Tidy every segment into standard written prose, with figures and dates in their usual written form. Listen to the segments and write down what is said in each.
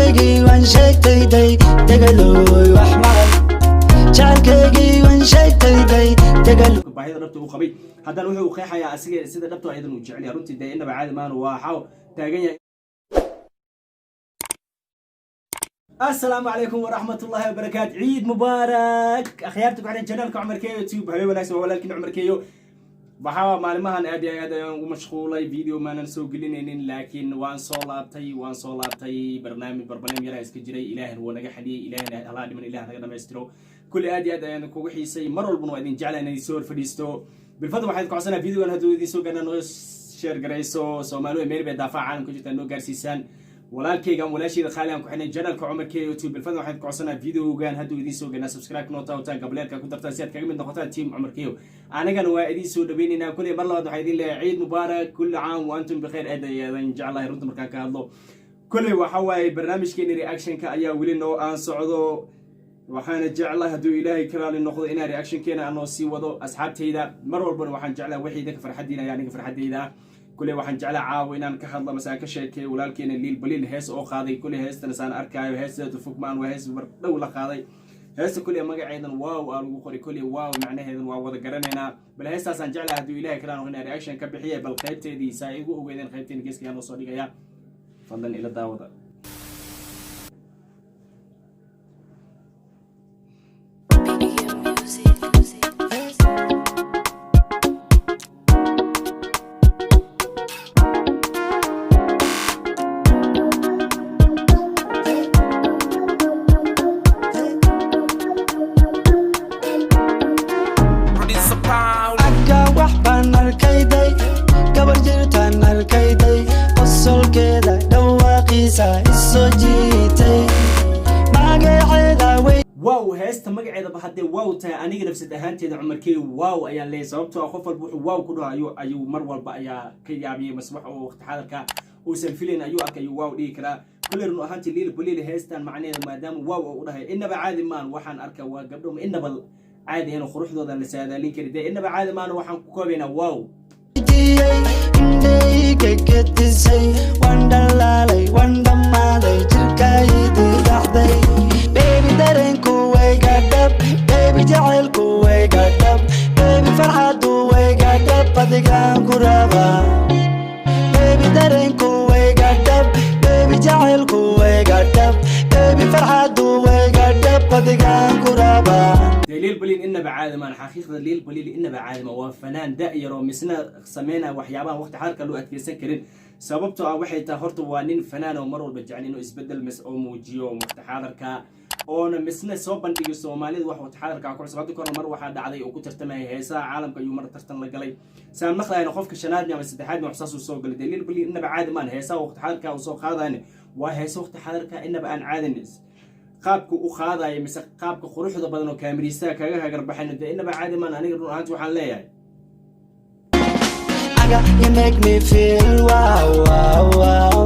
Jacaylkaygii waan sheegtayday, degalooy wax maqal. Jacaylkaygii waan sheegtayday, degalo. Baahida dhabta uu qabay haddana wuxuu qeexayaa asiga sida dhabta ayadan uu jecel yahay. Runtii dee inaba caadi maano, waa taagan yahay. Asalaamu calaykum waraxmat ullahi wabarakaat. Ciid mubaarak, akhyaarta ku xiran channelka Cumar Keyo YouTube. Habeen wanaagsan, waa walaalkiin Cumar Keyo. Waxaa maalimahan aad iyo aad ayaan ugu mashquulay, video maanan soo gelinaynin, laakiin waan soo laabtay, waan soo laabtay. Barnaamij barbaneem yaraa iska jiray, Ilaahna wuu naga xaliyey. Ilaahna halaa dhiman, Ilaah naga dhamaystiro. Kulli aad iyo aad ayaan kugu xiisay, mar walbana waa idin jeclaa inaan soo hor fadhiisto. Bilfadda waxaad ku codsanaa videogan hadduu idin soo gaarna noo share garayso. Soomaalidu meel bay daafaca caalamka jirtaa noo gaarsiisaan. Walaalkaygan, walaashayda qaali aan ku xidhnay channelka Cumar K YouTube, bilfadda waxaad ku codsanaa videogan hadduu idiin soo gaarnaa subscribe noo taawataan, gableerka ku dartaan si aad kaga mid noqotaan team Cumar Keyo. Anagana waa idiin soo dhaweynaynaa. Kulli mar labaad waxaa idin leeyahay ciid mubaarak, kulli caam wa antum bikheer. Aad ayaadan jeclahay runta markaan ka hadlo. Kulli waxa waaye barnaamijkeeni reactionka ayaa weli noo aan socdo. Waxaana jeclahay hadduu Ilaahay ka raali noqdo inaan reactionkeena anoo sii wado, asxaabtayda. Mar walbana waxaan jeclahay wixii idinka farxaddiina ayaa aniga farxaddayda ah. Kuley waxaan jeclaa caawa inaan ka hadlo mase aan ka sheekeeyo walaalkeena Liil Baliil hees oo qaaday. Kuley heestana saan arkaayo, heesteedu fogmaan, waa hees mar dhow la qaaday. Heesta kuley magaceedan "Wow" aa lagu qoray. Kuley "wow" macnaheedan waa wada garanaynaa. Bal heestaasaan jeclaa hadduu Ilahay ka raali noqdo inaan reaction ka bixiya. Bal qaybteedii saa igu ogeydeen, qaybteena geeska ayaan noo soo dhigaya. Fadlan ila daawada. Music. Producer Paul. Agga wax baan arkayday, gabar jirtaan arkayday, qosolkeeda dhawaaqiisa isoo jiitay, magaceeda wey. Wow, heesta magaceedaba haddee "wow" tahay, aniga nafsad ahaanteeda Cumarkey "wow" ayaan leeyahay, sababtoo ah qof walba wuxuu "wow" ku dhaho ayuu mar walba ayaa ka yaabiyay, mase wax oo waqti xaadirka uusan filayn ayuu arkay, ayuu "wow" dhihi karaa. Kulli run ahaantii Liil Baliil heestan macnaheeda maadaama "wow" oo u dhahay, inaba caadi maan. Waxaan arkaa waa gabdho inaba caadi ahayn oo quruxdooda la saadaalin kari. Dee inaba caadi maan, waxaan ku koobaynaa "wow". Weydiiyey, indhayga gedisay, waan dhalaalay, waan dhammaaday, jirkaydii dhaxday. Baby, dareenku wayga dhab, baby, jacaylku wayga dhab, baby, farxaddu wayga dhab, adigaan ku rabaa. Baby, dareenku wayga dhab, baby, jacaylku wayga dhab, baby, farxaddu wayga dhab, adigaan ku rabaa. Dee Liil Baliil inaba caadi maan. Xaqiiqda Liil Baliil inaba caadi maan. Waa fanaan da-yar oo misna sameynaya waxyaabahan waqti xaalka loo adkeysan karin, sababtoo ah waxay tahay horta waa nin fanaan oo mar walba jecel inuu isbedel mis oo muujiyo waqti xaadirka, oona misna soo bandhigo Soomaalida wax waqti xaadirka ku cusub. Hadda kahor mar waxaa dhacday oo ku tartamaya heesaha caalamka ayuu mar tartan la galay. Saan maqlayna qofka shanaad ama saddexaad wax saas uu soo galay. Dee Liil Baliil inaba caadi maan. Heesaha waqti xaadirka uu soo qaadayna waa heesa waqti xaadirka inaba aan caadin, qaabka u qaadaya mise qaabka quruxda badan oo kaamiriistaha kaga hagarbaxayno. Dee inaba caadi maan. Aniga run ahaanti waxaan leeyahay Aga, you make me feel wow, wow, wow.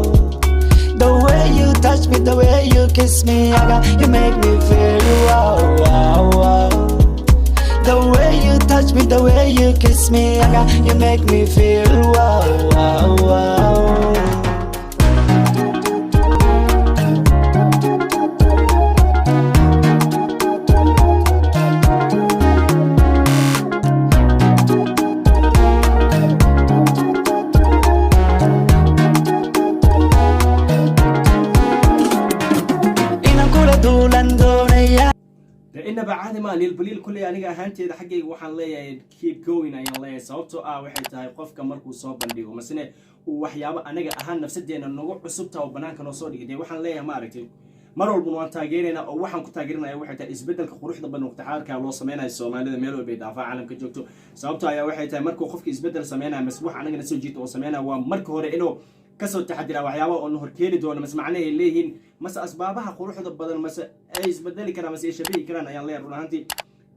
The way you touch me, the way you kiss me, Aga, you make me feel wow, wow, wow. The way you touch me, the way you kiss me, Aga, you make me feel wow, wow, wow. Inaan kula duulan doonaya. Dee inaba caadi maa Liil Baliil. Kulley aniga ahaanteeda xaggayga waxaan leeyahay "keep going" ayaan leeyahay, sababtoo ah waxay tahay qofka markuu soo bandhigo masne uu waxyaabo anaga ahaan nafsadeena nagu cusubta oo banaanka noo soo dhigay, dee waxaan leeyahay, ma aragtay, mar walbana waan taageeraynaa. Oo waxaan ku taageerinaya waxay tahay isbeddelka quruxda badan waqti xaadirka loo sameynayo Soomaalida meel walba ay daafaha caalamka joogto. Sababtoo ayaa waxay tahay markuu qofka isbeddel sameynayo mase wax anagana soo jiito oo sameynayo, waa marka hore inuu kasoo taxadira waxyaabaha oo na horkeeni doono, mase macnahay leeyihiin, mase asbaabaha quruxda badan, mase ay isbedeli karaan, mase ay shabihi karaan ayaan leeyahay. Run ahaantii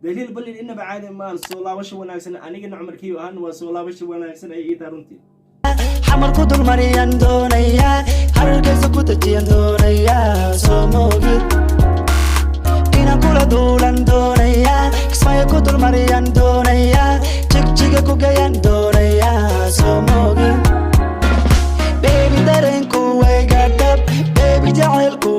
Daliil Balil inaba caadi maan. Soo laabasho wanaagsan. Anigana Cumarkiyo ahaan waa soo laabasho wanaagsan ay ii tahay runtii. Xamar ku dulmariyaan doonayaa, hargeysa ku dejiyaan doonayaa, soo moogid inaan kula duulan doonayaa, Kismaayo ku dulmariyaan doonayaa, Jigjiga ku gayaan doonayaa, soo moogid. Baby, dareenku wayga dhab, baby, jacaylku.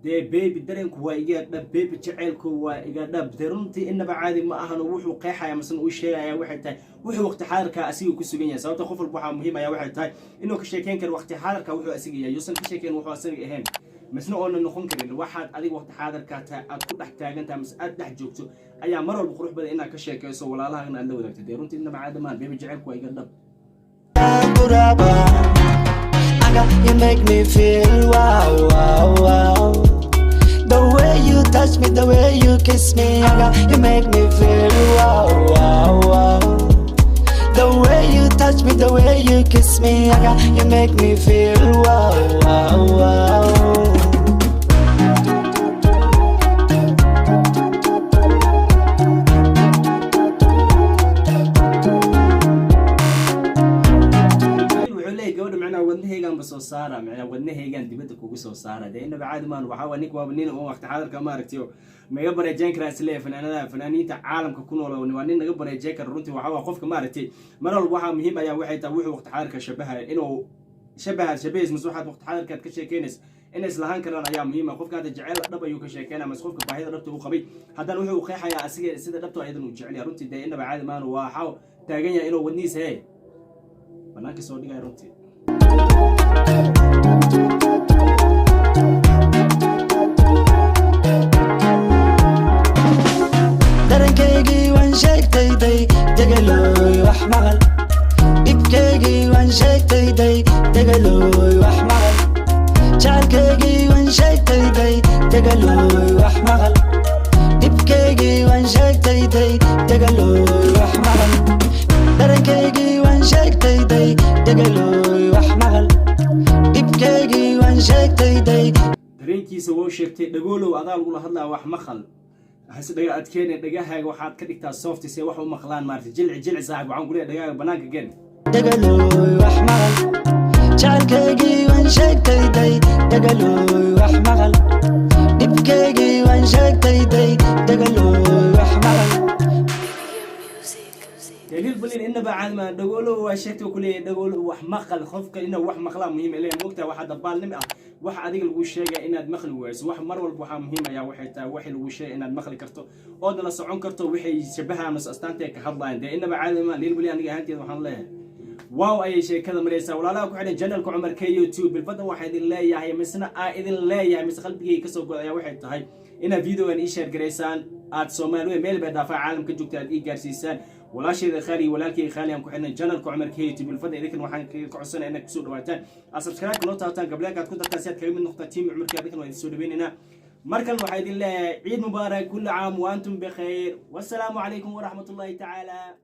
Dee baby, dareenku waa iga dhab, baby, jaceylku waa iga dhab. Dee runtii inaba caadi ma ahan. Wuxuu qeexaya masna uu sheegaya waxay tahay wuxuu waqti xaadirka asiga ku sugan yahay, sababta qof walba waxaa muhiim ayaa waxay tahay inuu ka sheekeyn karo waqti xaadirka wuxuu asiga yahay, yuusan ka sheekeyn wuxuu asiga ahayn, misna oonan noqon karin. Waxaad adiga waqti xaadirka tahay aad ku dhex taagan tahay mise aad dhex joogto ayaa mar walba qurux badan inaad ka sheekeyso, walaalahagana aad la wadaagto. Dee runtii inaba caadi maahan, baby, jaceylku waa iga dhab. Kuraba. Aga, you make me feel wow, wow, wow. The way you touch me, the way you kiss me, Aga, you make me feel wow, wow, wow. The way you touch me, the way you kiss me, Aga, you make me feel wow, wow, wow. Wuxuu leeyahy gabadha macnaha wadnahaygaanba soo saara, macnaha wadnahaygaan dibadda kugu soo saara. Dee inaba caadi maan. Waxaa waa nink, waaba nin oo waqti xaadirka maaragtay oo naga bareejeyn karaa isleeyahay fanaanadaha, fanaaniinta caalamka ku nool waa nin naga bareejeyn kara. Runtii waxaa waa qofka maaragtay mar walba waxaa muhiim ayaa waxay tahay wuxuu waqti xaadirka shabahaya inuu shabahaad shabahays mise waxaad waqti xaadirkaad ka sheekeynaysa inay islahaan karaan ayaa muhiim ah. Qofka hadda jecel dhab ayuu ka sheekeynaya mise qofka baahida dhabta uu qabay, haddana wuxuu qeexayaa asiga sida dhabta ayadan uu jecel yahay. Runtii dee inaba caadi maan. Waxaa taagan yahay inuu wadnihiisa hee banaanka soo dhigaya runtii. Dareenkaygii waan sheegtayday, degalooy, wax maqal. Dhibkaygii waan sheegtayday, degalooy, wax maqal. Jacaylkaygii waan sheegtayday, degalooy, wax maqal. Dhibkaygii waan sheegtayday, degalooy, wax maqal. Dareenkaygii waan sheegtayday, degalooy, wax maqal. Dhibkaygii waan sheegtayday. Dareenkiisa wou sheegtay. Dhagoolow, adaa lagula hadlaa, wax maqal. Hase dhaga adkeene, dhagahaaga waxaad ka dhigtaa soft se wax u maqlaan maarata. Jilci, jilci saaxib, waxaan ku leeyahay dhagahaaga banaanka geen. Degalooy, wax maqal. Jacaylkaygii waan sheegtayday, degalooy, wax maqal. Dhibkaygii waan sheegtayday, degalooy, wax maqal. Daliil balin inaba caadi maa. Dhagoolo waa sheegtay ku leeyahay, dhagoolo wax maqal. Qofka inuu wax maqlaa muhiim ilaa moogtahay waxa dabaalnimo ah wax adiga lagu sheegay inaad maqli wayso. Wax mar walba waxaa muhiim ayaa waxay tahay waxay lagu sheegay inaad maqli karto oodna la socon karto waxay shabahaan mas astaanta ka hadlayaan. Dee inaba caadi maa. Liil bali aniga ahaanteed waxaan leeyahay wow ayay sheekada maraysaa. Walaalaha ku xidhan channelka Cumar K YouTube, bilbadan waxaa idin leeyahay misna aa idin leeyahay mise qalbigayga kasoo go'ay ayaa waxay tahay inaad videogan ii share garaysaan, aad Soomaali weyn meel bay dhaafaa caalamka joogta aad ii gaarsiisaan. Walaashayda khaali, walaalkayga khaali aan ku xidhnay channelka Cumar K YouTube, bilfadda idinkan waxaan kaga codsanaya inaad kusoo dhawaataan, aad subscribe noo taabataan, gableeka aad ku dartaan si aad kaga mid noqotaan team Cumar K. Adinkan waa idin soo dhaweynaynaa. Markan waxaa idin leeyahay ciid mubaarak, kulli caam wa antum bikhayr, wassalaamu calaykum waraxmatullahi tacaala.